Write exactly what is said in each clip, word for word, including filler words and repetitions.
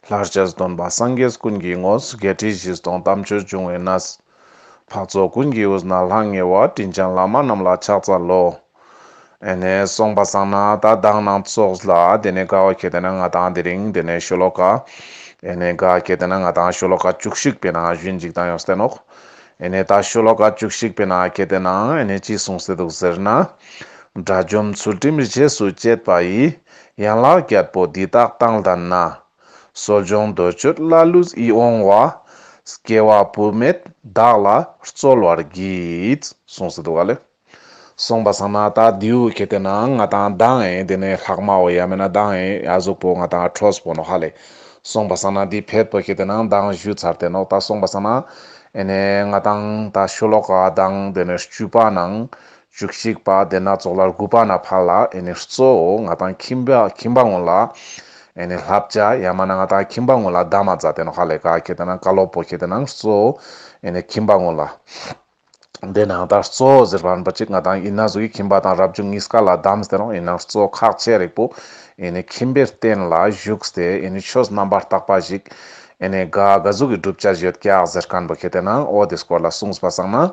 ལྷར་བཅས་སྟོན་པ་སངས་རྒྱས་ཀུན་གྱི་དངོས། བརྒྱད་ཁྲི་བཞི་སྟོང་དམ་ཆོས་འབྱུང་བའི་གནས། འཕགས་ཚོགས་ཀུན་གྱི་དབུས་ན་ལྷང་ངེ་བ། དྲིན་ཅན་བླ་མ་རྣམས་ལ་ཕྱག་འཚལ་ལོ། ཨེ་ནེ་སོང་པ་སང་ན་ད་མདང་ནང་ཙོགས་ལ་དེ་ནེ་ག་བོ་ཁེ་ཏེ་ན་ང་ཏང་དེ་རིང་དེ་ནེ་ཤོ་ལོ་ཀ་ཨེ་ནེ་ག་ཁེ་ཏེ་ན་ང་ཏང་ཤོ་ལོ་ཀ་བཅུ་གཅིག་པའི་ནང་ཞུན་ཅིག་ཏང་ཡོང་སྟེ་ནོག། ཨེ་ནེ་ད་ཤོ་ལོ་ཀ་བཅུ་གཅིག་པའི་ནང་ཁེ་ཏེ་ན་ཨེ་ནེ་ཅི་གསུངས་ཏེ་འདུག་ཟེར་ན། དགྲ་བཅོམ་ཚུལ་ཁྲིམས་རྗེས་སུ་བཅད་པ་ཡི། ཡན་ལག་བརྒྱད་པོ་འདི་དག་དང་ལྡན་ན། གསོ་སྦྱོང་འདོད་སྤྱོད་ལ་ལུས་ཡིད་འོང་བ། སྐྱེ་བ་བུད་མེད་བདག་ལ་སྩོལ་བར་བགྱིད། གསུངས་ཏེ་འདུག་ག་ལེ། སོང་པ་སང་ན་ད་དེའུ་ཁེ་ཏེ་ན་ང་ཏང་མདང་ཨེ་དེ་ནེ་ལྷག་མ་བོ་ཡང་མེན་ན་མདང་ཨེ་ཨ་ཟུག་པོ་ང་ཏང་ཁྲོས་པོ་ནོག་ཧ་ལེ། སོང་པ་སང་ན་དེ་ཕེད་པོ་ཁེ་ཏེ་ན་མདང་ཞུ་ཚར་ཏེ་ནོག། ད་སོང་པ་སང་ན་ཨེ་ནེ་ང་ཏང་ད་ཤོ་ལོ་ཀ་མདང་དེ་ནེ་བཅུ་པ་ནང་བཅུ་གཅིག་པ་དེ་ན་ཙོགས་ལ་དགུ་པ་ན་ཕར་ལ་ཨེ་ནེ་གཙོ་བོ་ང་ཏང་ཁྱིམ་པ་ཁྱིམ་པ་ངོ་ལ་ཨེ་ནེ་བསླབ་བྱ་ཡང་མེན་ན་ང་ཏང་ཁྱིམ་པ་ངོ་ལ་གདམས་མ་མཛད་དེ་ནོག་ཧ་ལེ། ག་ཁེ་ཏེ་ན་བཀའ་སློབ་པོ་ཁེ་ཏེ་ན་གཙོ་བོ་ཨེ་ནེ་ཁྱིམ་པ་ངོ་ལ། དེ་ནང་ད་གཙོ་བོ་ཟེར་བ་ན་པོ་ཅིག་ང་ཏང་ཨིན་ན་ཟུག་གི་ཁྱིམ་པ་དང་རབ་བྱུང་གཉིས་ཀ་ལ་གདམས་ཏེ་ནོག། ཨིན་ན་གཙོ་ཁག་ཆེ་རིག་པོ་ཨེ་ནེ་ཁྱིམ་པའི་རྟེན་ལ་བཞུགས་ཏེ་ཨེ་ནེ་ཆོས་རྣམ་པར་དག་པ་ཞིག་ཨེ་ནེ་ག་ག་ཟུག་གི་སྒྲུབ་བྱ་ཡོད་ཀྱག་ཟེར་མཁན་པོ་ཁེ་ཏེ་ན་འོ་དེ་སྐོར་ལ་གསུངས་པ་སང་ན་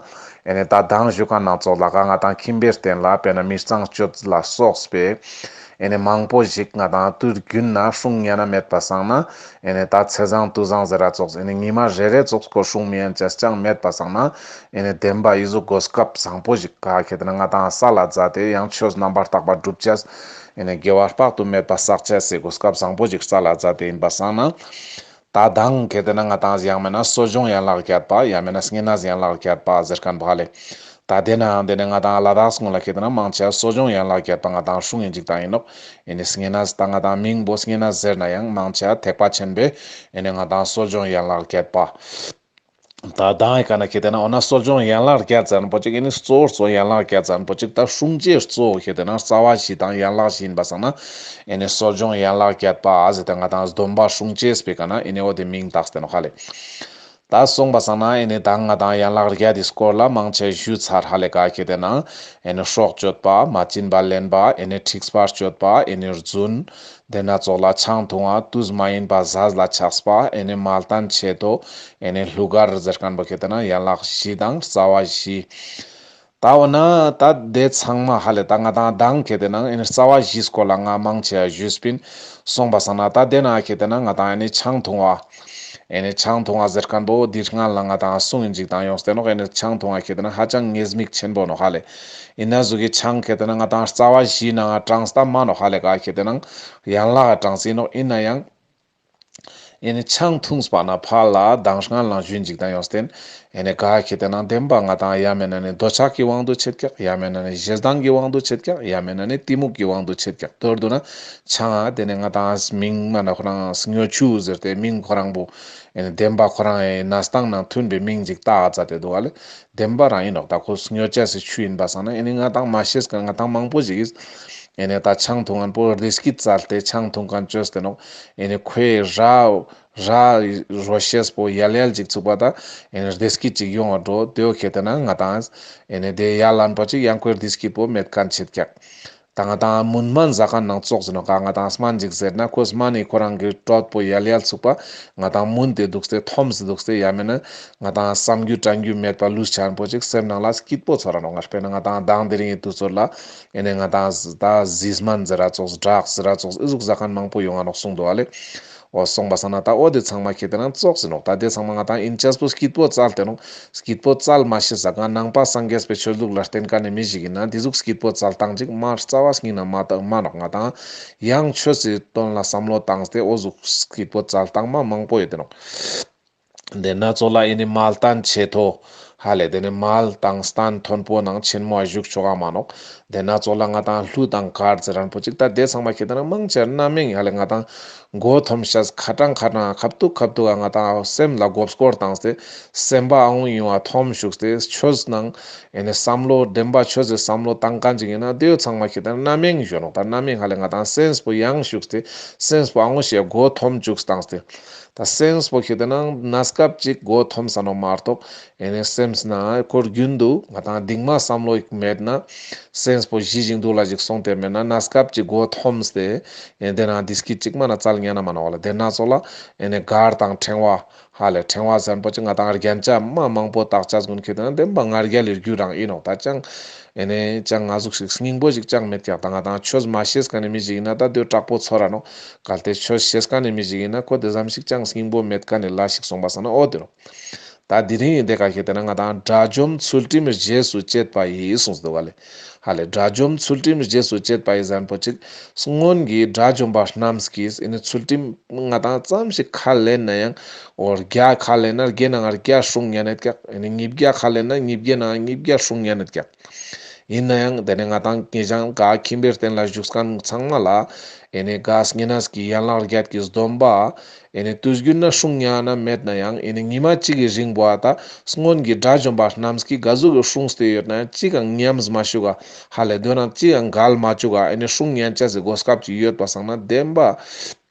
ཨེ་ནེ་ད་མདང་ཞུ་མཁན་ནང་ཙོགས་ལ་ག་ང་ཏང་ཁྱིམ་པའི་རྟེན་ལ་དཔེར་ན་མི་གཙང་སྤྱོད་ལ་སོགས་པའི་ཨེ་ནེ་མང་པོ་ཞིག་ང་ཏང་དུས་རྒྱུན་ན་སྲུང་ཉན་ན་མེད་པ་སང་ན་ཨེ་ནེ་ད་ཚེས་བཟང་དུས་བཟང་ཟེར་ར་ཙོགས་ཨེ་ནེ་ཉི་མ་རེ་རེ་ཙོགས་སྐོར་སྲུང་མི་ཉན་ཅེས་ཅང་མེད་པ་སང་ན་ཨེ་ནེ་བདེན་པ་ཨི་ཟུག་གོ་སྐབས་བཟང་པོ་ཞིག་ག་ཁེ་ཏེ་ན་ང་ཏང་སལ་ལ་མཛད་དེ་ཡང་ཆོས་རྣམ་པར་དག་པ་སྒྲུབ་ཅེས་ཨེ་ནེ་དགེ་བ་དཔག་ཏུ་མེད་པ་བསགས་ཅེས་སི་གོ་སྐབས་བཟང་པོ་ཞིག་སལ་ལ་མཛད་དེ་ཨིན་པ་སང་ན། ད་མདང་ཁེ་ཏེ་ན་ང་ཏང་ཡང་མེན་ན་གསོ་སྦྱོང་ཡན་ལག་བརྒྱད་པ་ཡང་མེན་ན་བསྙེན་གནས་ཡན་ལག་བརྒྱད་པ་ཟེར་མཁན་པོ་ཧ་ལེ། ད་དེ་ནའང་དེ་ནེ་ང་ཏང་ལ་དྭགས་སྔོན་ལ་ཁེ་ཏེ་ན་མང་ཆེ་གསོ་སྦྱོང་ཡན་ལག་བརྒྱད་པ་ང་ཏང་སྲུང་ཡིན་ཅིག་ཏང་ཡིན་ནོག། ཨེ་ནེ་བསྙེན་གནས་ད་ང་ཏང་མིང་པོ་བསྙེན་གནས་ཟེར་ན་ཡང་མང་ཆེ་ཐེག་པ་ཆེན་པོའི་ཨེ་ནེ་ང་ཏང་གསོ་སྦྱོང་ཡན་ལག་བརྒྱད་པ། ད་མདང་ཨི་ཀ་ན་ཁེ་ཏེ་ན་འོ་ན་གསོ་སྦྱོང་ཡན་ལག་བརྒྱད་ཟེར་ན་པོ་ཅིག་ཨེ་ནེ་གཙོ་བོ་གཙོ་ཡན་ལག་བརྒྱད་ཟེར་ན་པོ་ཅིག་ད་སྲུང་བྱའི་གཙོ་བོ་ཁེ་ཏེ་ན་རྩ་བ་བཞི་དང་ཡན་ལག་བཞི་ཡིན་པ་སང་ན་ཨེ་ནེ་གསོ་སྦྱོང་ཡན་ལག་བརྒྱད་པ་ཟེར་ཏེ་ང་ཏང་སྡོམ་པ་སྲུང་བྱེད་པའི་ཀ་ན་ཨེ་ནེ་འོ་དེ་མིང་བཏགས་ཏེ་ནོག་ཧ་ལེ། ད་སོང་པ་སང་ན་ཨེ་ནེ་ད་ང་ཏང་ཡན་ལག་བརྒྱད་དེ་སྐོར་ལ་མང་ཆེ་ཞུ་ཚར་ཧ་ལེ། ག་ཁེ་ཏེ་ན་ཨེ་ནེ་སྲོག་གཅོད་པ་མ་བྱིན་པ་ལེན་པ་ཨེ་ནེ་འཁྲིག་པ་གཅོད་པ་ཨེ་ནེ་རྫུན། དེ་ནེ་ཙོགས་ལ་ཆང་འཐུང་བ་དུས་མ་ཡིན་པ་ཟས་ལ་ཆགས་པ་ཨེ་ནེ་མལ་སྟན་ཆེ་མཐོ་ཨེ་ནེ་ལྷུ་གར་ཟེར་མཁན་པོ་ཁེ་ཏེ་ན་ཡན་ལག་བཞི་དང་རྩ་བ་བཞི། ད་འོ་ན་ད་དེ་ཚང་མ་ཧ་ལེ་ད་ང་ཏང་མདང་ཁེ་ཏེ་ན་ཨེ་ནེ་རྩ་བ་བཞི་སྐོར་ལ་ང་མང་ཆེ་ཞུས་པིན། སོང་པ་སང་ན་ད་དེ་ནེ་ཁེ་ཏེ་ན་ང་ཏང་ཨེ་ནེ་ཆང་འཐུང་བ། ཨེ་ནེ་ཆང་འཐུང་བ་ཟེར་མཁན་པོ་འདི་སྔན་ལ་ང་ཏང་གསུང་ཡིན་ཅིག་ཏང་ཡོང་སྟེ་ནོག། ཨེ་ནེ་ཆང་འཐུང་བ་ཁེ་ཏེ་ན་ཧ་ཅང་ཉེས་དམིགས་ཆེན་པོ་ནོག་ཧ་ལེ། ཨིན་ན་ཟུག་གི་ཆང་ཁེ་ཏེ་ན་ང་ཏང་རྩ་བ་བཞི་ནང་ང་གྲངས་ད་མ་ནོག་ཧ་ལེ། ག་ཁེ་ཏེ་ན་ཡན་ལག་གྲངས་ཨིན་ནོག། ཨིན་ན་ཡང་ཨེ་ནེ་ཆང་འཐུངས་པ་ན་ཕར་ལ་མདང་སྔན་ལ་ཞུན་ཅིག་ཏང་ཡོང་སྟེ་ཨེ་ནེ་ག་ཁེ་ཏེ་ན་བདེན་པ་ང་ཏང་ཡང་མེན་ན་ནི་འདོད་ཆགས་ཀྱི་དབང་དུ་ཆད་ཀྱག། ཡང་མེན་ན་ནི་ཞེ་སྡང་གི་དབང་དུ་ཆད་ཀྱག། ཡང་མེན་ན་ནི་གཏི་མུག་གི་དབང་དུ་ཆད་ཀྱག། མདོར་བསྡུ་ན་ཆང་ཨ་དེ་ནེ་ང་ཏང་མིང་མ་ན་ཁོ་རང་སྨྱོ་ཆུ་ཟེར་ཏེ་མིང་ཁོ་རང་པོ་ཨེ་ནེ་བདེན་པ་ཁོ་རང་ཨེ་གནས་སྟངས་ནང་མཐུན་པའི་མིང་ཅིག་བཏགས་ཙ་དེ་འདུག་ཨ་ལེ། བདེན་པ་རང་ཨིན་ནོག། ད་ཁོ་སྨྱོ་ཆ་སི་ཆུ་ཨིན་པ་སང་ན་ཨེ་ནེ་ང་ཏང་མ་ཤེས་མཁན་ང་ཏང་མང་པོ་ཞིག་གིས་ཨེ་ནེ་ད་ཆང་འཐུང་མཁན་པོ་བདེ་སྐྱིད་བཙལ་ཏེ་ཆང་འཐུང་མཁན་བཅོས་ཏེ་ནོག། ཨེ་ནེ་ཁོའི་ར་ར་རོ་ཤེས་པོ་ཡལ་ཡལ་ཅིག་ཚུགས་པ་ད་ཨེ་ནེ་བདེ་སྐྱིད་ཅིག་ཡོང་བ་འགྲོ། དེའོ་ཁེ་ཏེ་ན་ང་ཏང་ཨེ་ནེ་དེ་ཡལ་ལན་པོ་ཅིག་ཡང་ཁོའི་བདེ་སྐྱིད་པོ་མེད་མཁན་ཆད་ཀྱག། ད་ང་ཏང་མུན་སྨན་ཟ་མཁན་ནང་ཙོགས་ཟེར་ནོག་ག། ང་ཏང་སྨན་ཅིག་ཟེར་ན་ཁོ་སྨན་ནི་ཁོ་རང་གི་གྲོད་པོ་ཡལ་ཡལ་ཚུགས་པ་ང་ཏང་མུན་ཏེ་འདུག་སྟེ་འཐོམས་ཏེ་འདུག་སྟེ་ཡང་མེན་ན་ང་ཏང་བསམ་རྒྱུ་དྲན་རྒྱུ་མེད་པ་ལུས་ཆེན་པོ་ཅིག་སེམས་ནང་ལ་སྐྱིད་པོ་ཚོར་ར་ནོག། ང་དཔེར་ན་ང་ཏང་མདང་དེ་རིང་གི་དུས་ཚོད་ལ་ཨེ་ནེ་ང་ཏང་ད་ཟིལ་སྨན་ཟེར་ར་ཙོགས་དྲག་ཟེར་ར་ཙོགས་ཨི་ཟུག་ཟ་མཁན་མང་པོ་ཡོང་ང་ནོག་གསུངས་འདུག་ཨ་ལེ། འོ་སོང་པ་སང་ན་ད་འོ་དེ་ཚང་མ་ཁེ་ཏེ་ན་ཙོགས་ཟེར་ནོག། ད་དེ་ཚང་མ་ང་ཏང་ཨིན་ཅེས་པོ་སྐྱིད་པོ་བཙལ་ཏེ་ནོག། སྐྱིད་པོ་བཙལ་མ་ཤེས་ས་ག་ནང་པ་སངས་རྒྱས་པའི་ཆོས་ལུགས་ལ་བརྟེན་མཁན་ནི་མི་ཞིག་ཨིན་ན་དེ་ཟུག་སྐྱིད་པོ་བཙལ་སྟངས་ཅིག་མ་རྩ་བ་ཉིད་ནས་མ་བཏང་མ་ནོག། ང་ཏང་ཡང་ཆོས་སི་དོན་ལ་བསམ་བློ་བཏང་སྟེ་འོ་ཟུག་སྐྱིད་པོ་བཙལ་སྟངས་མ་མང་པོ་ཡོད་དེ་ནོག། དེ་ནེ་ཙོགས་ལ་ཨེ་ནེ་མལ་སྟན་ཆེ་མཐོ་ཧ་ལེ། དེ་ནེ་མལ་དང་སྟན་མཐོན་པོ་ནང་ཆེན་མོ་བཞུགས་ཆོག་ག་མ་ནོག། དེ་ནེ་ཙོགས་ལ་ང་ཏང་ལྷུ་དང་གར་ཟེར་མཁན་པོ་ཅིག་ད་དེ་ཚང་མ་ཁེ་ཏེ་ན་མང་ཆེ་རྣམ་གཡེང་ཧ་ལེ། ང་ཏང་མགོ་འཐོམས་ཤེས་ཁ་གྲང་ཁ་གྲང་ཁབ་ཏུ་ཁབ་ཏུ་ག་ང་ཏང་སེམས་ལ་མགོ་སྐོར་བཏང་སྟེ་སེམས་པ་ཨ་འོང་ཡོང་བ་འཐོམས་བཅུག་སྟེ་ཆོས་ནང་ཨེ་ནེ་བསམ་བློ་བདེན་པ་ཆོས་སི་བསམ་བློ་བཏང་མཁན་ཅིག་ཨིན་ན་དེའོ་ཚང་མ་ཁེ་ཏེ་ན་རྣམ་གཡེང་ཞུ་ནོག། ད་རྣམ་གཡེང་ཧ་ལེ་ང་ཏང་སེམས་པོ་ཡང་བཅུག་སྟེ་སེམས་པོ་ཨ་འོང་ཤེས་མགོ་འཐོམས་བཅུག་བཏང་སྟེ་ད་སེམས་པོ་ཁེ་ཏེ་ན་གནས་སྐབས་ཅིག་མགོ་འཐོམས་ས་ནོག་མ་གཏོགས་ཨེ་ནེ་སེམས་ན་ཁོར་རྒྱུན་དུ་ང་ཏང་གདིང་མ་བསམ་བློ་ཡིག་མེད་ན་སེམས་པོ་ཞི་ཞིང་དུལ་ཞིག་སོང་སྟེ་མེད་ན་གནས་སྐབས་ཅིག་མགོ་འཐོམས་ཏེ་ཨེ་དེ་ན་བདེ་སྐྱིད་ཅིག་མ་ན་བཙལ་ ཉན་ན་མ་ནོག་ལེ། དེ་ན་ཙོགས་ལ་ཨེ་ནེ་གར་དང་ཕྲེང་བ་ཧ་ལེ། ཕྲེང་བ་ཟེར་ཁན་པོ་ཅིག་ང་ཏང་རྒྱན་ཆ་མ་མང་པོ་བཏགས་ཅེས་གུན་ཁེ་ཏེ་ན་བདེན་པ་ང་རྒྱལ་ལི་རྒྱུ་རང་ཨིན་ནོག། ད་ཅང་ཨེ་ནེ་ཅང་ང་ཟུག་ཞིག་སྙིང་པོ་ཞིག་ཅང་མེད་ཀྱག། ད་ང་ཏང་ཆོས་མ་ཤེས་ཁན་ནི་མི་ཞིག་ཨིན་ན་ད་དེ་དྲག་པོ་ཚོར་ར་ནོག། གལ་ཏེ་ཆོས་ཤེས་ཁན་ནི་མི་ཞིག་ཨིན་ན་ཁོ་དེ་ཙམ་ཞིག་ཅང་སྙིང་པོ་མེད་ཁན་ནི་ལས་ཤིག་སོང་པ་སང་ན་འོ་དེ་རུ། ད་དེ་རིང་ངི་དེ་ཀ་ཁེ་ཏེ་ན་ང་ཏང་དགྲ་བཅོམ་ཚུལ་ཁྲིམས་རྗེས་སུ་བཅད་པ་ཡིས་གསུངས་འདུག་ག་ལེ། ཧ་ལེ། དགྲ་བཅོམ་ཚུལ་ཁྲིམས་རྗེས་སུ་བཅད་པ་ཡིས་ཟེར་ཁན་པོ་ཅིག་སྔོན་གྱི་དགྲ་བཅོམ་པ་རྣམས་ཀྱིས་ཨེ་ནེ་ཚུལ་ཁྲིམས་ང་ཏང་ཙམ་ཞིག་ཁས་ལེན་ན་ཡང་འོ་བརྒྱ་ཁས་ལེན་ན་བརྒྱའི་ནང་བརྒྱ་སྲུང་ཉན་ནད་ཀྱག། ཨེ་ནེ་ཉིས་བརྒྱ་ཁས་ལེན་ན་ཉིས་བརྒྱའི་ནང་ཉིས་བརྒྱ་སྲུང་ཉན་ནད་ཀྱག། ཡིན་ན་ཡང་དེ་ནེ་ང་ཏང་ངེ་ཅང་ག་ཁྱིམ་པའི་རྟེན་ལ་བཞུགས་ཁན་ཚང་མ་ལ་ཨེ་ནེ་ག་བསྙེན་གནས་ཀྱི་ཡན་ལག་བརྒྱད་ཀྱི་སྡོམ་པ་ཨེ་ནེ་དུས་རྒྱུན་ན་སྲུང་ཉན་ན་མེད་ན་ཡང་ཨེ་ནེ་ཉི་མ་གཅིག་གི་རིང་བོ་ད་སྔོན་གྱི་དགྲ་བཅོམ་པ་རྣམས་ཀྱིས་ག་ཟུག་གི་སྲུངས་ཏེ་ཡོད་ན་ཡང་ཅི་གང་ཉམས་མ་བཅུག་ག། ཧ་ལེ། དོ་ན་ཅི་གང་འགལ་མ་བཅུག་ག། ཨེ་ནེ་སྲུང་ཉན་ཅེས་སི་གོ་སྐབས་ཅིག་ཡོད་པ་སང་ན་བདེན་པ་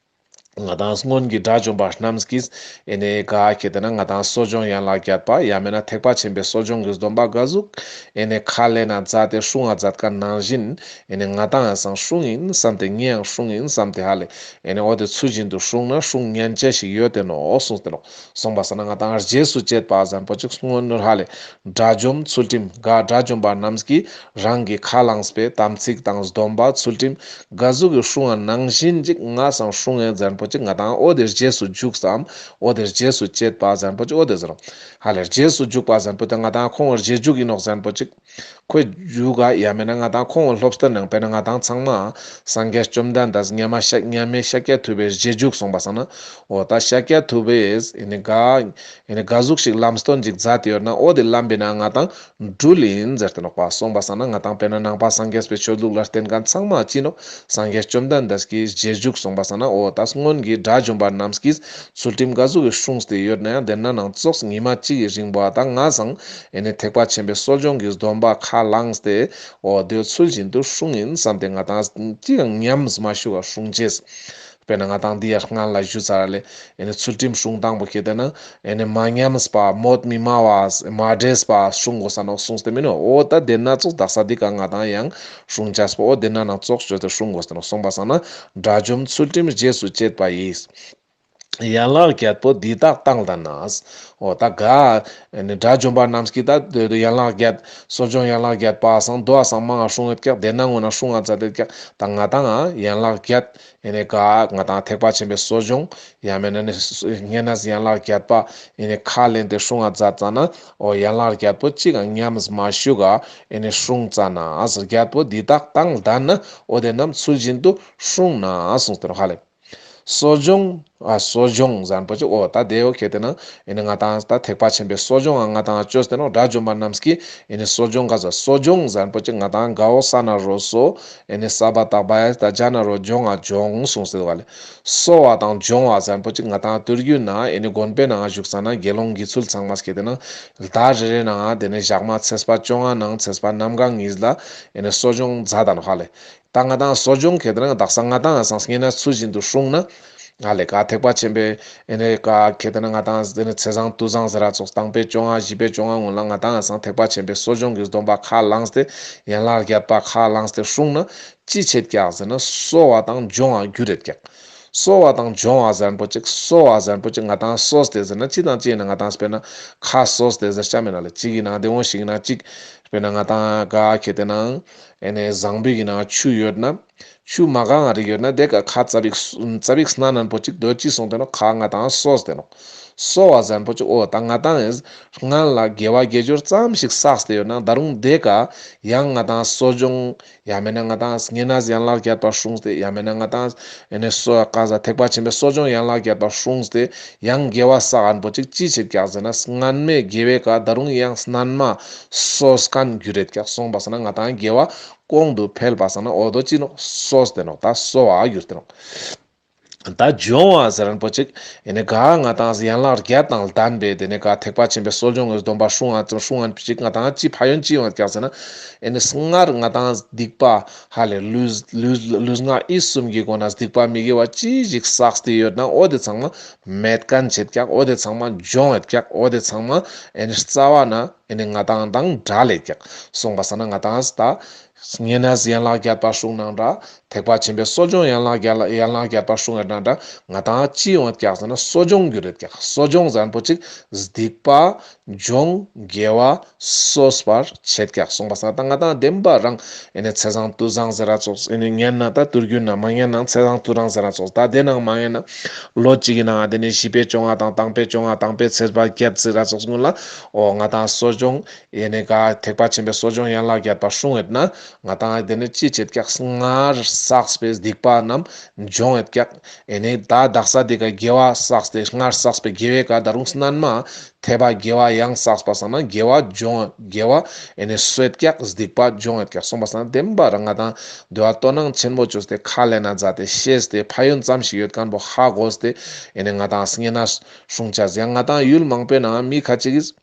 ང་ཏང་སྔོན་གྱི་དགྲ་བཅོམ་པ་རྣམས་ཀྱིས་ཨེ་ནེ་ག་ཁེ་ཏེ་ན་ང་ཏང་གསོ་སྦྱོང་ཡན་ལག་བརྒྱད་པ་ཡང་མེད་ན་ཐེག་པ་ཆེན་པོའི་གསོ་སྦྱོང་གི་སྡོམ་པ་ག་ཟུག་ཨེ་ནེ་ཁས་ལེན་ན་མཛད་དེ་སྲུང་ང་མཛད་ཁན་ནང་བཞིན་ཨེ་ནེ་ང་ཏང་ཡང་སང་སྲུང་ཡིན་བསམ་སྟེ་ངས་ཡང་སྲུང་ཡིན་བསམ་སྟེ་ཧ་ལེ། ཨེ་ནེ་འོ་དེ་ཚུལ་བཞིན་དུ་སྲུང་ན་སྲུང་ཉན་ཅེས་ཤིག་ཡོད་དེ་ནོག་གསུངས་ཏེ་ནོག། སོང་པ་སང་ན་ང་ཏང་རྗེས་སུ་བཅད་པ་ཟེར་ཁན་པོ་ཅིག་སྔོན་ནོ་ཧ་ལེ། དགྲ་བཅོམ་ཚུལ་ཁྲིམས་ག་དགྲ་བཅོམ་པ་རྣམས་ཀྱིས་རང་གིས་ཁས་བླངས་པའི་དམ་ཚིག་དང་སྡོམ་པ་ཚུལ་ཁྲིམས་ག་ཟུག་གི་སྲུང་བ་ནང་བཞིན་ཅིག་ང་སང་སྲུང་ཡིན་ཟེར་ཁན་པོ་ཅིག་ང་ཏང་འོ་དེ་རྗེས་སུ་འཇུག་སམ་འོ་དེ་རྗེས་སུ་བཅད་པ་ཟེར་ཁན་པོ་ཅིག་འོ་དེ་ཟེར་རོ། ཧ་ལེ། རྗེས་སུ་འཇུག་པ་ཟེར་ཁན་པོ་ཅིག་ང་ཏང་ཁོང་རྗེས་འཇུག་ཡིན་ནོག་ཟེར་ཁན་པོ་ཅིག་ཁོའི་རྒྱུ་ག་ཡང་མེད་ན་ང་ཏང་ཁོང་སློབ་སྟོན་ནང་དཔེར་ན་ང་ཏང་ཚང་མ་སངས་རྒྱས་བཅོམ་ལྡན་འདས་མཉམ་མ་ཤ་མཉམ་མེད་ཤཱཀྱ་ཐུབ་པའི་རྗེས་འཇུག་སོང་པ་སང་ན་འོ་ད་ཤཱཀྱ་ཐུབ་པས་ཨེ་ནེ་ག་ཨེ་ནེ་ག་ཟུག་ཞིག་ལམ་སྟོན་ཅིག་མཛད་དེ་ཡོད་ན་འོ་དེ་ལམ་པའི་ནང་ང་ཏང་འགྲུལ་ཡིན་ཟེར་ཏེ་ནོག་པ། སོང་པ་སང་ན་ང་ཏང་དཔེར་ན་ནང་པ་སངས་རྒྱས་པའི་ཆོས་ལུགས་ལ་བརྟེན་ཁན་ཚང་མ་ཅི་ནོག་སངས་རྒྱས་བཅོམ་ལྡན་འདས་ཀྱི་རྗེས་འཇུག་སོང་པ་སང་ན་འོ་ད་སྔོན་གྱི་དགྲ་བཅོམ་པ་རྣམས་ཀྱིས་ཚུལ་ཁྲིམས་ག་ཟུག་གི་སྲུངས་ཏེ་ཡོད་ན་ཡང་དེ་ན་ནང་ཙོགས་ཉི་མ་གཅིག་གི་རིང་བོ་ད་ང་སང་ཨེ་ནེ་ཐེག་པ་ཆེན་པོའི་གསོ་སྦྱོང་གི་སྡོམ་པ་ཁས་བླངས་ཏེ་འོ་དེ་ཚུལ་བཞིན་དུ་སྲུང་ཡིན་བསམ་སྟེ་ང་ཏང་ཅི་ཡང་ཉམས་མ་བཅུག་ག་སྲུང་ཅེས། དཔེར་ན་ང་ཏང་འདི་ཡར་སྔན་ལ་ཞུས་ཚར་ལེ། ཨེ་ནེ་ཚུལ་ཁྲིམས་སྲུང་སྟངས་པོ་ཁེ་ཏེ་ན་ཨེ་ནེ་མ་ཉམས་པ་མོད་མི་སྨྲ་བ་མ་འདྲེས་པ་སྲུང་དགོས་ས་ནོག་གསུངས་ཏེ་མིན་ནོག། འོ་ད་དེ་ན་ཙོགས་དག་ས་འདི་ཀ་ང་ཏང་ཡང་སྲུང་ཅེས་པོ་འོ་དེ་ན་ནང་ཙོགས་བཅོས་ཏེ་སྲུང་དགོས་ས་ནོག། སོང་པ་སང་ན་དགྲ་བཅོམ་ཚུལ་ཁྲིམས་རྗེས་སུ་བཅད་པ་ཡིས། ཡན་ལག་བརྒྱད་པོ་འདི་དག་དང་ལྡན་ན། འོ་ད་ག་ཨེ་ནེ་དགྲ་བཅོམ་པ་རྣམས་ཀྱིས་ད་དེ་ཡན་ལག་བརྒྱད་གསོ་སྦྱོང་ཡན་ལག་བརྒྱད་པ་སང་དོ་བ་སང་མང་ང་སྲུང་ཡོད་ཀྱག། དེ་ན་ངོ་ན་སྲུང་ང་མཛད་དེ་ཀྱག། ད་ང་ཏང་ཡན་ལག་བརྒྱད་ཨེ་ནེ་ག་ང་ཏང་ཐེག་པ་ཆེན་པོའི་གསོ་སྦྱོང་ཡང་མེད་ན་ནི་བསྙེན་གནས་ཡན་ལག་བརྒྱད་པ་ཨེ་ནེ་ཁས་ལེན་ཏེ་སྲུང་ང་མཛད་ཙ་ན་འོ་ཡན་ལག་བརྒྱད་པོ་ཅི་གང་ཉམས་མ་བཅུག་ག་ཨེ་ནེ་སྲུང་ཙ་ན་བརྒྱད་པོ་འདི་དག་དང་ལྡན་ན་འོ་དེ་རྣམས་ཚུལ་བཞིན་དུ་སྲུང་ན་གསུངས་ཏེ་ནོག་ཧ་ལེ། གསོ་སྦྱོང་ཨ་གསོ་སྦྱོང་ཟེར་ཁན་པོ་ཅིག་འོ་ད་དེ་འོ་ཁེ་ཏེ་ན་ཨེ་ནེ་ང་ཏང་ད་ཐེག་པ་ཆེན་པོའི་གསོ་སྦྱོང་ང་ང་ཏང་བཅོས་ཏེ་ནོག། དགྲ་བཅོམ་པ་རྣམས་ཀྱིས་ཨེ་ནེ་གསོ་སྦྱོང་ག་ཟ་གསོ་སྦྱོང་ཟེར་ཁན་པོ་ཅིག་ང་ཏང་དགའ་བོ་ས་ན་རོ་གསོ་ཨེ་ནེ་ས་པ་དག་པ་ཡ་ད་ཇ་ན་རོ་སྦྱོང་ང་སྦྱོང་གསུངས་ཏེ་འདུག་ག་ལེ། གསོ་བ་དང་སྦྱོང་བ་ཟེར་ཁན་པོ་ཅིག་ང་ཏང་དུས་རྒྱུན་ན་ཨེ་ནེ་དགོན་པའི་ནང་བཞུགས་ས་ན་དགེ་སློང་དགེ་ཚུལ་ཚང་མ་ཁེ་ཏེ་ན་ཟླ་རེ་རེ་ནང་དེ་ནེ་ཞག་མ་ཚེས་པ་བཅོ་ལྔ་ནང་ཚེས་པ་གནམ་གང་གཉིས་ལ་ཨེ་ནེ་གསོ་སྦྱོང་མཛད་ད་ནོག་ཧ་ལེ། ད་ང་ཏང་གསོ་སྦྱོང་ཁེ་ཏེ་ན་དག་ས་ང་ཏང་ཡང་སང་བསྙེན་གནས་ཚུལ་བཞིན་དུ་སྲུང་ན་ཧ་ལེ་ག་ཐེག་པ་ཆེན་པོའི་ཨེ་ནེ་ག་ཁེ་ཏེ་ན་ང་ཏང་དེ་ནེ་ཚེས་བཟང་དུས་བཟང་ཟེར་ར་ཙོགས་དང་པོའི་བཅོ་ལྔ་བཞི་པའི་བཅོ་ལྔ་ངོ་ལ་ང་ཏང་ཡང་སང་ཐེག་པ་ཆེན་པོའི་གསོ་སྦྱོང་གི་སྡོམ་པ་ཁས་བླངས་ཏེ་ཡན་ལག་བརྒྱད་པ་ཁས་བླངས་ཏེ་སྲུང་ན་ཅི་ཆེད་ཀྱག་ཟེར་ན་གསོ་བ་དང་སྦྱོང་བ་འགྱུར་རེད་ཀྱག། གསོ་བ་དང་སྦྱོང་བ་ཟེར་ཁན་པོ་ཅིག་གསོ་བ་ཟེར་ཁན་པོ་ཅིག་ང་ཏང་གསོས་ཏེ་ཟེར་ན་ཅི་དང་ཅི་ཡིན་ན་ང་ཏང་དཔེར་ན་ཁ་གསོས་ཏེ་ཟེར་ཆ་མེད་ན་ལེ་གཅིག་ཡིན་ན་དེ་འོང་ཞིག་ཡིན་ན་གཅིག་དཔེར་ན་ང་ཏང་ག་ཁེ་ཏེ་ན་ཨེ་ནེ་བཟང་པོའི་ཡིན་ན་ཆུ་ཡོད་ན་ཆུ་མ་གང་ང་རིག་ཡོད་ན་དེ་ཀ་ཁ་ཙ་པིག་ཙ་པིག་སྣ་ནན་པོ་ཅིག་དོ་ཅི་སོང་ཏེ་ནོག་ཁ་ང་ཏང་གསོས་ཏེ་ནོག། གསོ་བ་ཟེར་ཁན་པོ་ཅིག་འོ་ད་ང་ཏང་ཨེ་སྔན་ལ་དགེ་བ་དགེ་སྦྱོར་ཙམ་ཞིག་བསགས་ཏེ་ཡོད་ན་ད་རུང་དེ་ཀ་ཡང་ང་ཏང་གསོ་སྦྱོང་ཡང་མེད་ན་ང་ཏང་བསྙེན་གནས་ཡན་ལག་བརྒྱད་པ་སྲུངས་ཏེ་ཡང་མེད་ན་ང་ཏང་ཨེ་ནེ་གསོ་ག་ཟ་ཐེག་པ་ཆེན་པོའི་གསོ་སྦྱོང་ཡན་ལག་བརྒྱད་པ་སྲུངས་ཏེ་ཡང་དགེ་བ་བསགས་ཁན་པོ་ཅིག་ཅི་ཆེད་ཀྱག་ཟེར་ན་སྔན་མའི་དགེ་བའི་ཀ་ད་རུང་ཡང་སྣན་མ་གསོས་ཁན་འགྱུར་རེད་ཀྱག། སོང་པ་སང་ན་ང་ཏང་དགེ་བ་གོང་དུ་འཕེལ་བ་སང་ན་འོ་དོ་ཅི་ནོག་གསོས་ཏེ་ནོག་ད་གསོ་བ་འགྱུར་ཏེ་ནོག། ད་སྦྱོང་བ་ཟེར་ཁན་པོ་ཅིག་ཨེ་ནེ་ག་ང་ཏང་ཡན་ལག་བརྒྱད་དང་ལྡན་པའི་དེ་ནེ་ག་ཐེག་པ་ཆེན་པོའི་གསོ་སྦྱོང་གི་སྡོམ་པ་སྲུང་ང་སྲུང་ང་ཅིག་ང་ཏང་ཅི་ཕན་ཡོན་ཅི་ཡོང་ཀྱག་ཟེར་ན་ཨེ་ནེ་སྔར་ང་ཏང་སྡིག་པ་ཧ་ལེ་ལུས་ལུས་ལུས་ངག་ཡིད་གསུམ་གྱི་སྒོ་ནས་སྡིག་པ་མི་དགེ་བ་ཅི་ཞིག་བསགས་ཏེ་ཡོད་ན་འོ་དེ་ཚང་མ་མེད་ཁན་ཆེད་ཀྱག། འོ་དེ་ཚང་མ་སྦྱོང་ཡོད་ཀྱག། འོ་དེ་ཚང་མ་ཨེ་ནེ་རྩ་བ་ན་ཨེ་ནེ་ང་ཏང་དང་བྲལ་ལེ་ཀྱག། སོང་པ་སང་ན་ང་ཏང་ད་ བསྙེན་གནས་ཡན་ལག་བརྒྱད་པ་སྲུང་ནང་འདྲ། ཐེག་པ་ཆེན་པོའི་གསོ་སྦྱོང་ཡན་ལག་བརྒྱད་ལ་ཡན་ལག་བརྒྱད་པ་སྲུང་ཡོད་ན་འདྲ། ང་ཏང་ཅི་ཡོང་ཡོད་ཀྱག་ཟེར་ན་གསོ་སྦྱོང་གྱུར་ཡོད་ཀྱག། གསོ་སྦྱོང་ཟེར་མཁན་པོ་ཅིག་སྡིག་པ་སྦྱོང་དགེ་བ་གསོ་བར་བྱེད་ཀྱག་གསུངས་པ་སང་། ད་ང་ཏང་བདེན་པ་རང་ཨེ་ནེ་ཚེས་བཟང་དུས་བཟང་ཟེར་ར་ཙོགས་ཨེ་ནེ་ཉན་ན་ད་དུས་རྒྱུན་ན་མ་ཉན་ན་ཚེས་བཟང་དུས་བཟང་ཟེར་ར་ཙོགས་ད་དེ་ནང་མ་ཉན་ན་ལོ་གཅིག་གི་ནང་ཨ་དེ་ནེ་བཞི་པའི་བཅོ་ལྔ་དང་དང་པོའི་བཅོ་ལྔ་དང་པོའི་ཚེས་པ་བརྒྱད་ཟེར་ར་ཙོགས་སྔོན་ལ་འོ་ང་ཏང་གསོ་སྦྱོང་ཨེ་ནེ་ག་ཐེག་པ་ཆེན་པོའི་གསོ་སྦྱོང་ཡན་ལག་བརྒྱད་པ་སྲུང་ཡོད་ན་ང་ཏང་དེ་ནེ་ཅི་བྱེད་ཀྱག། སྔར་བསགས་པའི་སྡིག་པ་རྣམས་སྦྱོང་ཡོད་ཀྱག། ཨེ་ནེ་ད་དག་ས་དེ་ཀ་དགེ་བ་བསགས་ཏེ་སྔར་བསགས་པའི་དགེ་བའི་ཀ་ད་རུང་སྣན་མ་ཐེབས་པ་དགེ་བ་ཡང་བསགས་པ་སང་ན་དགེ་བ་སྦྱོང་དགེ་བ་ཨེ་ནེ་གསོ་ཡོད་ཀྱག། སྡིག་པ་སྦྱོང་ཡོད་ཀྱག་གསུངས་པ་སང་བདེན་པ་རང་ང་ཏང་དེ་བ་དོ་སྣང་ཆེན་པོ་བཅོས་ཏེ་ཁས་ལེན་ན་མཛད་དེ་ཤེས་ཏེ་ཕན་ཡོན་ཙམ་ཞིག་ཡོད་མཁན་པོ་ཧ་གོ་སྟེ་ཨེ་ནེ་ང་ཏང་བསྙེན་གནས་སྲུང་བྱ་ཡང་ང་ཏང་ཡུལ་མང་པོའི་ནང་མི་ཁ་ཅིག་གིས་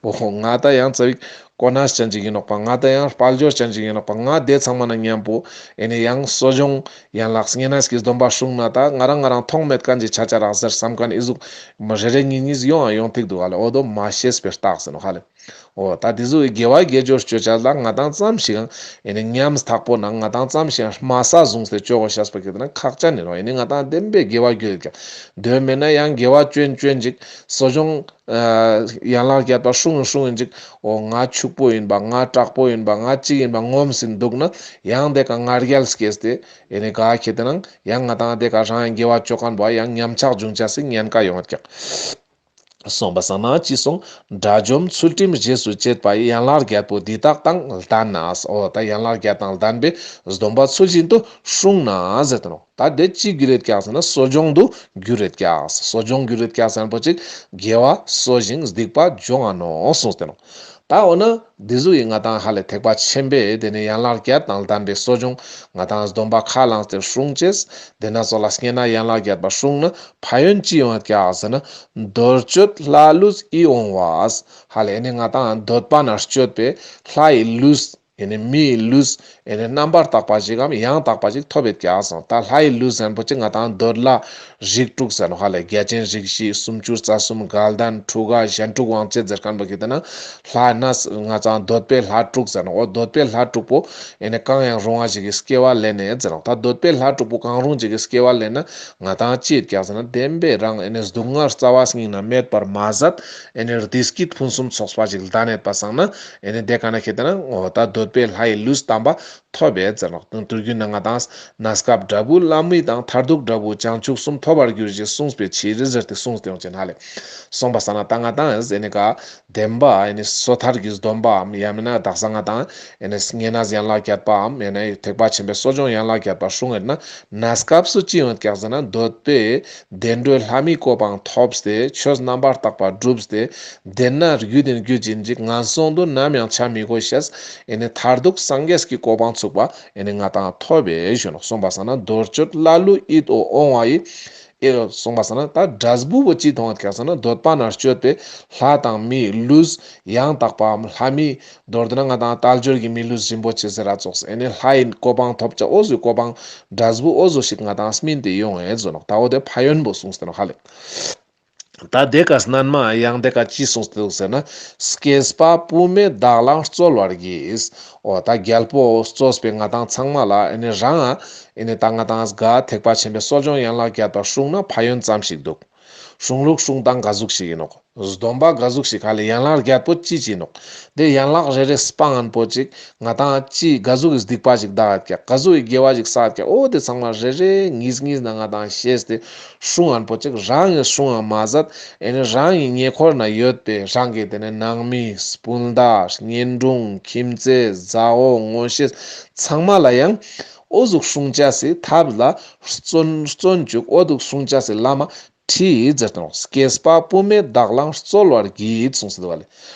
འོ་ཧོ་ང་ད་ཡང་ཙ་བིག་གོ་གནས་ཅན་ཅིག་ཡིན་ནོག་པ། ང་ད་ཡང་དཔལ་འབྱོར་ཅན་ཅིག་ཡིན་ནོག་པ། ང་དེ་ཚང་མ་ན་མཉམ་པོ་ཨེ་ནེ་ཡང་གསོ་སྦྱོང་ཡན་ལག་བསྙེན་གནས་ཀྱི་སྡོམ་པ་སྲུང་ན་ད་ང་རང་ང་རང་མཐོང་མེད་མཁན་ཅིག་ཆ་ཆ་རག་ཟེར་བསམ་མཁན་ཨི་ཟུག་མ་རེ་རེ་གཉིས་གཉིས་ཡོང་ཨ་ཡོང་ཐིག་འདུག་ཨ་ལེ། འོ་དོ་མ་ཤེས་པའི་རྟགས་ཟེར་ནོག་ཧ་ལེ། འོ་ད་དེ་ཟུག་གི་དགེ་བ་དགེ་སྦྱོར་སྤྱོད་བྱ་ལ་ང་ཏང་ཙམ་ཞིག་ཨེ་ནེ་ཉམས་ཐག་པོ་ན་ང་ཏང་ཙམ་ཞིག་དམའ་ས་བཟུང་སྟེ་སྤྱོད་དགོས་ཤེས་པ་གི་དེ་ན་ཁག་ཅན་ཡིན་ནོག། ཨེ་ནེ་ང་ཏང་བདེན་པའི་དགེ་བ་རྒྱུ་ཡོད་ཀྱག། དོན་མེད་ན་ཡང་དགེ་བ་ཅོན་ཅོན་ཅིག་གསོ་སྦྱོང་ཡན་ལག་བརྒྱད་པ་སྲུང་སྲུང་ཡིན་ཅིག། འོ་ང་ཕྱུག་པོ་ཡིན་པ་ང་དྲག་པོ་ཡིན་པ་ང་ཅིག་ཡིན་པ་ངོམ་སིན་འདུག་ན་ཡང་དེ་ཀ་ང་རྒྱལ་སྐྱེས་ཏེ་ཨེ་ནེ་ག་ཁེ་དེ་ནང་ཡང་ང་ཏང་དེ་ཀ་རང་དགེ་བ་ཅོ་མཁན་པོ་ཡང་ཉམས་ཆག་འབྱུང་ཆ་སི་ཉེན་ཁ་ཡོང་ཡོད་ཀྱག། གསུངས་པ་སང་ན་ཅི་གསུངས། དགྲ་བཅོམ་ཚུལ་ཁྲིམས་རྗེས་སུ་བཅད་པ་ཡི། ཡན་ལག་བརྒྱད་པོ་འདི་དག་དང་ལྡན་ན། འོ་ད་ཡན་ལག་བརྒྱད་དང་ལྡན་པའི་སྡོམ་པ་ཚུལ་བཞིན་དུ་སྲུང་ན་ཟེར་ཏེ་ནོག། ད་དེ་ཅི་རྒྱུ་རེད་ཀྱག་ཟེར་ན་གསོ་སྦྱོང་དུ་རྒྱུ་རེད་ཀྱག། གསོ་སྦྱོང་རྒྱུ་རེད་ཀྱག་ཟེར་ན་པོ་ཅིག་དགེ་བ་གསོ་ཞིང་སྡིག་པ་སྦྱོང་ང་ནོག་གསུངས་ཏེ་ནོག། ད་འོ་ན་འདི་ཟུག་ཡིན་ང་ཏང་ཧ་ལེ་ཐེག་པ་ཆེན་པོའི་དེ་ནེ་ཡན་ལག་བརྒྱད་དང་ལྡན་པའི་གསོ་སྦྱོང་ང་ཏང་སྡོམ་པ་ཁས་བླངས་ཏེ་སྲུང་ཅེས་དེ་ན་ཙོགས་ལ་བསྙེན་གནས་ཡན་ལག་བརྒྱད་པ་སྲུང་ན་ཕན་ཡོན་ཅི་ཡོང་ཡོད་ཀྱག་ཟེར་ན། འདོད་སྤྱོད་ལྷ་ལུས་ཡིད་འོང་བ། ཧ་ལེ་ཨེ་ནེ་ང་ཏང་འདོད་པ་ན་སྤྱོད་པའི་ལྷ་ཡི་ལུས་ཨེ་ནེ་མི་ཡི་ལུས་ཨེ་ནེ་རྣམ་པར་དག་པ་ཞིག་གམ་ཡང་དག་པ་ཞིག་ཐོབ་ཡོད་ཀྱག་གསུངས། ད་ལྷ་ཡི་ལུས་ཟེར་མཁན་པོ་ཅིག་ང་ཏང་འདོད་ལྷ་རིགས་དྲུག་ཟེར་ནོག་ཧ་ལེ། བརྒྱ་བྱིན་རིགས་བཞི་སུམ་ཅུ་རྩ་གསུམ་དགའ་ལྡན་ཕྲུ་གུ་གཞན་ཕྲུག་དབང་བྱེད་ཟེར་མཁན་པོ་གི་དེ་ན་ལྷ་ན་ང་ཏང་འདོད་པའི་ལྷ་དྲུག་ཟེར་ནོག། འོ་འདོད་པའི་ལྷ་དྲུག་པོ་ཨེ་ནེ་གང་ཡང་རུང་བ་ཞིག་གི་སྐྱེ་བ་ལེན་ནས་ཟེར་ནོག། ད་འདོད་པའི་ལྷ་དྲུག་པོ་གང་རུང་ཞིག་གི་སྐྱེ་བ་ལེན་ན་ང་ཏང་ཅི་ཡོད་ཀྱག་ཟེར་ན་བདེན་པའི་རང་ཨེ་ནེ་སྡུག་བསྔལ་རྩ་བ་ཉིད་ནས་མེད་པར་མ་ཟད་ཨེ་ནེ་བདེ་སྐྱིད་ཕུན་སུམ་ཚོགས་པ་ཞིག་ལྡན་ཡོད་པ་སང་ན་ཨེ་ནེ་དེ་ཀ་ན་ཁེ་དེ་ན་འོ་ད་འདོད་པའི་ལྷ་ཡི་ལུས་དམ་པ་ཐོབ་ཡོད་ཟེར་ནོག། དུས་རྒྱུན་ན་ང་ཏང་གནས་སྐབས་འདྲ་བོ་ལྷ་མི་དང་མཐར་ཐུག་འདྲ་བོ་བྱང་ཆུབ་གསུམ་ཐོབ་པར་འགྱུར་ཞེས་གསུངས་པའི་ཕྱིར་ཟེར་ཏེ་གསུངས་ཏེ་ཡོང་ཅེན་ཧ་ལེ། གསུངས་པ་སང་ན་ད་ང་ཏང་ཨེ་ནེ་ག་བདེན་པ་ཨེ་ནེ་སོ་ཐར་གྱི་སྡོམ་པའམ་ཡང་མིན་ན་དག་ས་ང་ཏང་ཨེ་ནེ་བསྙེན་གནས་ཡན་ལག་བརྒྱད་པའམ་ཡང་ན་ཐེག་པ་ཆེན་པོའི་གསོ་སྦྱོང་ཡན་ལག་བརྒྱད་པ་སྲུང་ཡོད་ན་གནས་སྐབས་སུ་ཅི་ཡོང་ཡོད་ཀྱག་ཟེར་ན་འདོད་པའི་བདེ་འགྲོའི་ལྷ་མིའི་གོ་འཕང་ཐོབ་སྟེ་ཆོས་རྣམ་པར་དག་པ་བསྒྲུབས་ཏེ་དེ་ན་རྒྱུད་དེ་རྒྱུད་ཅན་ཅིག་ངན་སོང་དུ་ནམ་ཡང་ཆ་མི་དགོས་ཤེས་ཨེ་ནེ་མཐར་ཐུག་སངས་རྒྱས་ཀྱི་གོ་འཕང་ཚུགས་པ་ཨེ་ནེ་ང་ཏང་ཐོབ་པའི་ཞུ་ནོག། གསུངས་པ་སང་ན་འདོད་སྤྱོད་ལྷ་ལུས་ཡིད་འོང་བ་ཡི། ཨེ་གསུངས་པ་སང་ན་ད་འབྲས་བུ་བོ་ཅི་མཐོང་ཡོད་ཀྱག་ཟེར་ན་འདོད་པ་ན་སྤྱོད་པའི་ལྷ་དང་མིའི་ལུས་ཡང་དག་པའམ་ལྷ་མི་མདོར་བསྡུ་ན་ང་ཏང་དལ་འབྱོར་གྱི་མི་ལུས་རིན་པོ་ཆེ་ཟེར་ར་ཙོགས་ཨེ་ནེ་ལྷ་ཡི་གོ་འཕང་ཐོབ་བྱ་འོ་ཟུག་གོ་འཕང་འབྲས་བུ་འོ་ཟུག་ཞིག་ང་ཏང་སྨིན་ཏེ་ཡོང་ངེས་ཟེར་ནོག། ད་འོ་དེ་ཕན་ཡོན་པོ་གསུངས་ཏེ་ནོག་ཧ་ལེ། ད་དེ་ཀ་སྣན་མ་ཡང་དེ་ཀ་ཅི་གསུངས་ཏེ་འདུག་ཟེར་ན། སྐྱེས་པ་བུད་མེད་བདག་ལའང་སྩོལ་བར་བགྱི། འོ་ད་རྒྱལ་པོ་གཙོས་པའི་ང་ཏང་ཚང་མ་ལ་ཨེ་ནེ་རང་ཨེ་ནེ་ད་ང་ཏང་ག་ཐེག་པ་ཆེན་པོའི་གསོ་སྦྱོང་ཡན་ལག་བརྒྱད་པ་སྲུང་ན་ཕན་ཡོན་ཙམ་ཞིག་འདུག། སྲུང་ལུགས་སྲུང་སྟངས་ག་ཟུག་ཞིག་ཡིན་ནོག། སྡོམ་པ་ག་ཟུག་ཞིག་ཧ་ལེ་ཡན་ལག་བརྒྱད་པོ་ཅི་ཅི་ནོག། དེ་ཡན་ལག་རེ་རེ་སྤང་ངན་པོ་ཅིག་ང་ཏང་ཅི་ག་ཟུག་གི་སྡིག་པ་ཞིག་བསགས་ཡོད་ཀྱག་ག་ཟུག་གི་དགེ་བ་ཞིག་བསགས་ཡོད་ཀྱག། འོ་དེ་ཚང་མ་རེ་རེ་གཉིས་གཉིས་ན་ང་ཏང་ཤེས་ཏེ་སྲུང་ངན་པོ་ཅིག་རང་གི་སྲུང་ང་མ་ཟད་ཨེ་ནེ་རང་གི་ཉེ་འཁོར་ན་ཡོད་པའི་རང་གི་དེ་ནེ་ནང་མི་སྤུན་ཟླ་གཉེན་དྲུང་ཁྱིམ་མཚེས་མཛའ་བོ་ངོ་ཤེས་ཚང་མ་ལ་ཡང་འོ་ཟུག་སྲུང་བྱ་སི་ཐབས་ལ་བརྩོན་བརྩོན་བཅུག། འོ་ཟུག་སྲུང་བྱ་སི་ལམ་ཁྲིད་ཟེར་ཏེ་ནོག། སྐྱེས་པ་བུད་མེད་བདག་ལའང་སྩོལ་བར་བགྱིད་གསུངས་ཏེ་འདུག་པ་ལེ།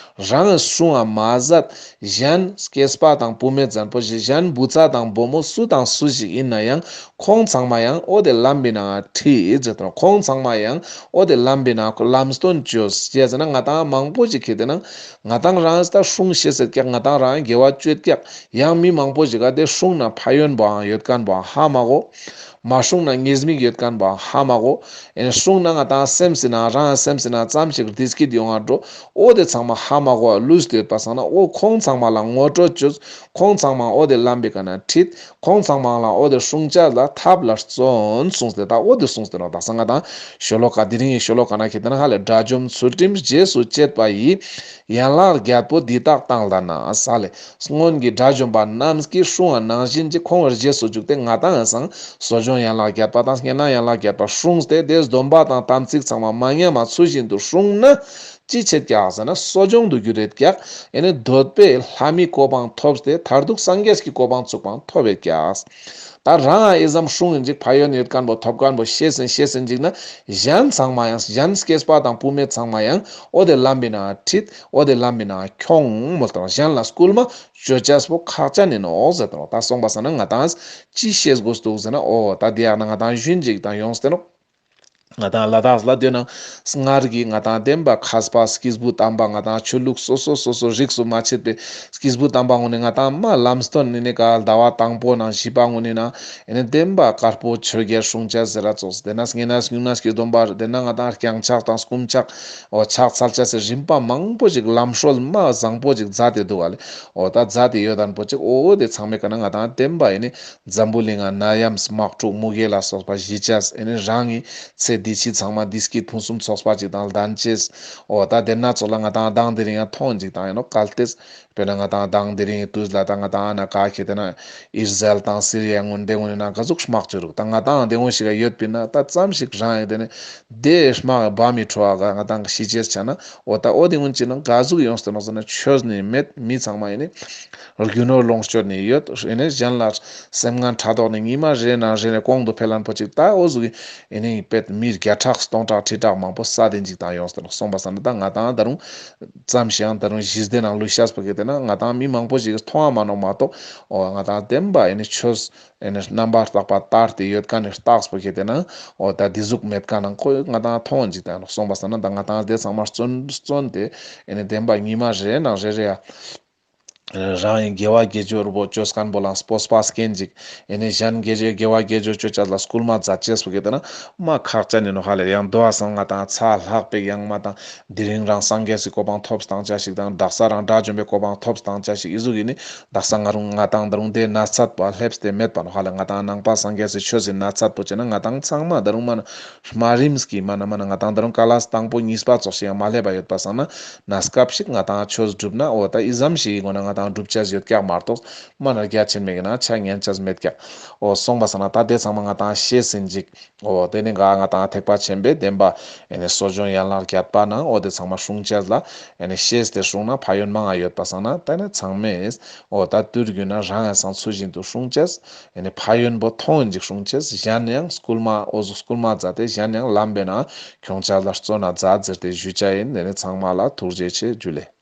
རང་སྲུང་བ་མ་ཟད་གཞན་སྐྱེས་པ་དང་བུད་མེད་ཟེར་མཁན་པོ་ཞིག་གཞན་བུ་ཚ་དང་བུ་མོ་སུ་དང་སུ་ཞིག་ཡིན་ན་ཡང་ཁོང་ཚང་མ་ཡང་འོ་དེ་ལམ་པོའི་ནང་ཁྲིད་ཟེར་ཏེ་ནོག། ཁོང་ཚང་མ་ཡང་འོ་དེ་ལམ་པོའི་ནང་ལམ་སྟོན་བཅོས་ཟེར་ན་ང་ཏང་མང་པོ་ཞིག་གིས་དེ་ན་ང་ཏང་རང་ད་སྲུང་ཤེས་ཟེར་ཀྱག། ང་ཏང་རང་དགེ་བ་སྤྱོད་ཀྱག། ཡང་མི་མང་པོ་ཞིག་ག་དེ་སྲུང་ན་ཕན་ཡོན་པོའང་ཡོད་མཁན་པོའང་ཧ་མ་གོ། མ་སྲུང་ན་ཉེས་དམིགས་ཡོད་མཁན་པོའང་ཧ་མ་གོ། ཨེ་ནེ་སྲུང་ན་ང་ཏང་སེམས་སི་ནང་རང་སེམས་སི་ནང་ཙམ་ཞིག་བདེ་སྐྱིད་ཡོང་ང་འགྲོ། འོ་དེ་ཚང་མ་ཧ་ མ་གོ་བ་ལུས་ཏེ་ཡོད་པ་སང་ན་འོ་ཁོང་ཚང་མ་ལ་ངོ་སྤྲོད་བཅོས། ཁོང་ཚང་མ་འོ་དེ་ལམ་པའི་ཀ་ན་ཁྲིད། ཁོང་ཚང་མ་ལ་འོ་དེ་སྲུང་བྱ་ལ་ཐབས་ལ་བརྩོན་གསུངས་ཏེ་ད་འོ་དེ་གསུངས་ཏེ་ནོག་ད་སང་ང་དང་ཤོ་ལོ་ཀ་དེ་རིང་གི་ཤོ་ལོ་ཀ་ན་ཁེ་ཏེ་ན་ཧ་ལས་དགྲ་བཅོམ་ཚུལ་ཁྲིམས་རྗེས་སུ་བཅད་པ་ཡི། ཡན་ལག་བརྒྱད་པོ་འདི་དག་བཏང་ལ་ན་ས་ལས། སྔོན་གྱི་དགྲ་བཅོམ་པ་རྣམས་ཀྱིས་སྲུང་བ་ནང་བཞིན་གྱི་ཁོང་རྗེས་སུ་འཇུག་སྟེ་ང་དང་ཡང་སང་གསོ་སྦྱོང་ཡན་ལག་བརྒྱད་པ་དང་བསྙེན་གནས་ཡན་ལག་བརྒྱད་པ་སྲུངས་ཏེ་དེ་སྡོམ་པ་དང་དམ་ཚིག་ཚང་མ་མ་ཉམས་པ་ཚུལ་བཞིན་དུ་སྲུངས་ན་ཅི་ཆེད་ཀྱག་ཟེར་ན་གསོ་སྦྱོང་དུ་འགྱུར་རེད་ཀྱག་ཨེ་ནི་འདོད་པས་ལྷ་མིའི་གོ་འཕང་ཐོབ་སྟེ་མཐར་ཐུག་སངས་རྒྱས་ཀྱི་གོ་འཕང་ཚུགས་པའང་ཐོབ་རེད་ཀྱག་ད་རང་ཨེ་ཙམ་སྲུང་ཡིན་ཅིག་ཕན་ཡོན་ཡོད་མཁན་པོ་ཐོབ་མཁན་པོ་ཤེས་ཟིན་ཤེས་ཟིན་ཅིག་ན་གཞན་ཚང་མ་ཡང་གཞན་སྐྱེས་པ་དང་བུད་མེད་ཚང་མ་ཡང་འོ་དེ་ལམ་པའི་ནང་ཁྲིད། འོ་དེ་ལམ་པའི་ནང་ཁྱོང་མོལ་དང་གཞན་ལ་སྐུལ་མ་བཅོ་བྱས་པོ་ཁག་ཅན་ཡིན་ནོག་ཟེར་དང་ད་སོང་པ་སང་ན་ང་དང་ཅི་ཤེས་དགོས་འདུག་ཟེར་ན་འོ་ད་དེ་ཡག་ན་ང་དང་ཞུན་ཅིག་དང་ཡོངས་ཏེ་ནོག་ང་དང་ལ་དྭགས་ལ་སྡོད་ན་སྔར་གྱི་ང་དང་བསྟན་པ་མཁས་པ་སྐྱེས་བུ་དམ་པ་ང་དང་ཆོས་ལུགས་སོ་སོ་སོ་སོ་རིགས་སུ་མ་ཆད་པའི་སྐྱེས་བུ་དམ་པ་ངོ་ནས་ང་དང་མ་ལམ་སྟོན་ནི་ནི་ག་ཟླ་བ་དང་པོ་ནང་བཞི་པ་ངོ་ནས་ན་ཨེ་ནི་བསྟན་པ་དཀར་པོ་ཆོས་རྒྱལ་སྲུང་བྱ་ཟེར་ར་ཙོགས་དེ་ན་སྙིང་ན་སྙིང་ན་སྐྱེས་སྡོམ་པ་དེ་ན་ང་དང་རྐྱང་ཕྱག་དང་སྐུ་ཕྱག་འོ་ཕྱག་འཚལ་བྱ་ཟེར་རིམ་པ་མང་པོ་ཅིག་ལམ་སྲོལ་མ་བཟང་པོ་ཅིག་མཛད་དེ་འདུག་ག་ལེ། འོ་ད་མཛད་དེ་ཡོད་དན་པོ་ཅིག་འོ་དེ་ཚང་མའི་ཀ་ན་ང་དང་བསྟན་པ་ཨེ་ནི་འཛམ་བུ་གླིང་ང་ནད་ཡམས་དམག་འཁྲུག་མུ་གེ་ལ་སོགས་པ་ཞི་བྱས་ཨེ་ནི་རང་གི་ཚེ་འདི་ཕྱི་ཚང་མ་བདེ་སྐྱིད་ཕུན་སུམ་ཚོགས་པ་ཅིག་དང་ལྡན་ཅེས། འོ་ད་དེ་ན་ཚོགས་ལ་ང་དང་དང་དེ་རིང་ཡང་མཐོང་ཅིག་དང་ཡིན་ནོག་གལ་ཏེ་དཔེར་ན་ང་དང་དང་དེ་རིང་དུས་ལ་ད་ང་དང་ན་ག་ཁེ་ཏེ་ན་ཨིས་ར་ཨེལ་དང་སི་རི་ཡ་ངོ་དེ་ངོ་ནི་ན་ག་ཟུག་དམག་བཅོས་རུག་ད་ང་དང་དེ་ངོ་ཞིག་ག་ཡོད་པིན་ན་ད་ཙམ་ཞིག་རང་ཡིན་དེ་ནི་དེ་དམག་བ་མི་ཁྲོ་བ་ག་ང་དང་ཤི་ཅེས་ཆ་ན་འོ་ད་འོ་དེ་ངོ་ཅི་ན་ག་ཟུག་ཡོངས་ཏེ་ནོག་ཟེར་ན་ཆོས་ནི་མེད་མི་ཚང་མ་ཡིན་ནི། རྒྱུ་ནོར་ལོངས་སྤྱོད་ནི་ཡོད། ཨེ་ནི་གཞན་ལ་སེམས་ངན་ཕྲག་དོག་ནི་ཉི་མ་རེ་ནང་རེ་ནས་གོང་དུ་འཕེལ་ལན་པོ་ཅིག་ད་འོ་ཟུག་གི་ཨེ་ནི་དཔེ་མི་བརྒྱ་ཕྲག་སྟོང་ཕྲག་ཁྲི་ཕྲག་མང་པོ་ས་དེ་འཇིག་དང་ཡོངས་ཏེ་ནོག་སོང་པ་སང་ན་ད་ང་དང་ད་རུང་ཙམ་ཞིག་ཡང་ད་རུང་ཞི་བདེ་ནང་ལུས་ཤེས་པོ་གི་དེ་ན་ང་དང་མི་མང་པོ་ཞིག་མཐོང་བ་མ་ནོག་མ་གཏོགས་འོ་ང་དང་བསྟན་པ་ཨེ་ནི་ཆོས་ཨེ་ནི་རྣམ་པར་དག་པ་ལྟར་དེ་ཡོད་མཁན་ནི་རྟགས་པོ་གི་དེ་ན་འོ་ད་དེ་ཟུག་མེད་མཁན་ནང་ཁོ་ང་དང་མཐོང་འཇིག་དང་ཡོངས་སོང་པ་སང་ན་ད་ང་དང་དེ་ཚང་མ་བརྩོན་བརྩོན་དེ་ཨེ་ནི་བསྟན་པ་ཉི་མ་རེ་ནང་རེ་རེ་ཡ། རང་ཡིན་དགེ་བ་དགེ་སྦྱོར་བོ་བཅོས་མཁན་པོ་ལ་སྤོབས་པ་སྐྱེན་ཅིག་ཨེ་ནི་གཞན་དགེ་སྦྱོར་དགེ་བ་དགེ་སྦྱོར་བཅོ་བྱ་ལ་སྐུལ་མ་མཛད་ཅེས་པོ་གི་དེ་ན་མ་ཁག་ཅན་ཡིན་ནོག་ཧ་ལས་ཡང་འདུག་པ་སང་ང་དང་ཚ་ལྷག་པའི་ཡང་མ་དང་དེ་རིང་རང་སངས་རྒྱས་སི་གོ་འཕང་ཐོབ་སྟངས་ཅ་ཞིག་དང་དག་ས་རང་དགྲ་བཅོམ་པའི་གོ་འཕང་ཐོབ་སྟངས་ཅ་ཞིག་ཨི་ཟུག་ཡིན་ནི་དག་ས་ང་རུང་ང་དང་ད་རུང་དེ་ན་ཚད་པོ་སླེབས་ཏེ་མེད་པ་ནོག་ཧ་ལས་ང་དང་ནང་པ་སངས་རྒྱས་སི་ཆོས་སི་ན་ཚད་པོ་བྱས་ན་ང་དང་ཚང་མ་ད་རུང་མ་ན་དམའ་རིམ་གྱི་མ་ན་མ་ན་ང་དང་ད་རུང་ཀ་ལ་སི་དང་པོ་གཉིས་པ་ཙོགས་ཤིག་ཡང་མ་སླེབས་པ་ཡོད་པ་སང་ན། ན་སྐབས་ཤིག་ང་དང་ཆོས་སྒྲུབ་ན་འོ་ད་ཨི་ཙམ་ཞིག་གི་སྒོ་ན་ང་དང་སྒྲུབ་བྱ་ཡོད་ཀྱག་མ་གཏོགས་མ་ན་རྒྱ་ཆེན་མེད་ཀྱི་ན་ཆ་ཉན་ཆ་མེད་ཀྱག་འོ་སོང་པ་སང་ན་ད་དེ་ཚང་མ་ང་དང་ཤེས་ཟིན་ཅིག་འོ་དེ་ནི་ག་ང་དང་ཐེག་པ་ཆེན་པོའི་བསྟན་པ་ཨེ་ནི་གསོ་སྦྱོང་ཡན་ལག་བརྒྱད་པ་ནང་འོ་དེ་ཚང་མ་སྲུང་བྱ་ལ་ཨེ་ནི་ཤེས་ཏེ་སྲུང་ན་ཕན་ཡོན་མང་ང་ཡོད་པ་སང་ན་ད་ནི་ཚང་མས་འོ་ད་དུས་རྒྱུན་ན་རང་ཡང་སང་ཚུལ་བཞིན་དུ་སྲུང་བྱ་ཨེ་ནི་ཕན་ཡོན་པོ་མཐོང་ཡིན་ཅིག་སྲུང་བྱ་གཞན་ཡང་སྐུལ་མ་འོ་ཟུག་སྐུལ་མ་མཛད་དེ་གཞན་ཡང་ལམ་པའི་ནང་ཁྱོང་བྱ་ལ་བརྩོན་ན་མཛད་ཟེར་ཏེ་ཞུ་བྱ་ཡིན། དེ་ནི་ཚང་མ་ལ་ཐུགས་རྗེ་ཆེ་ཇུ་ལེ།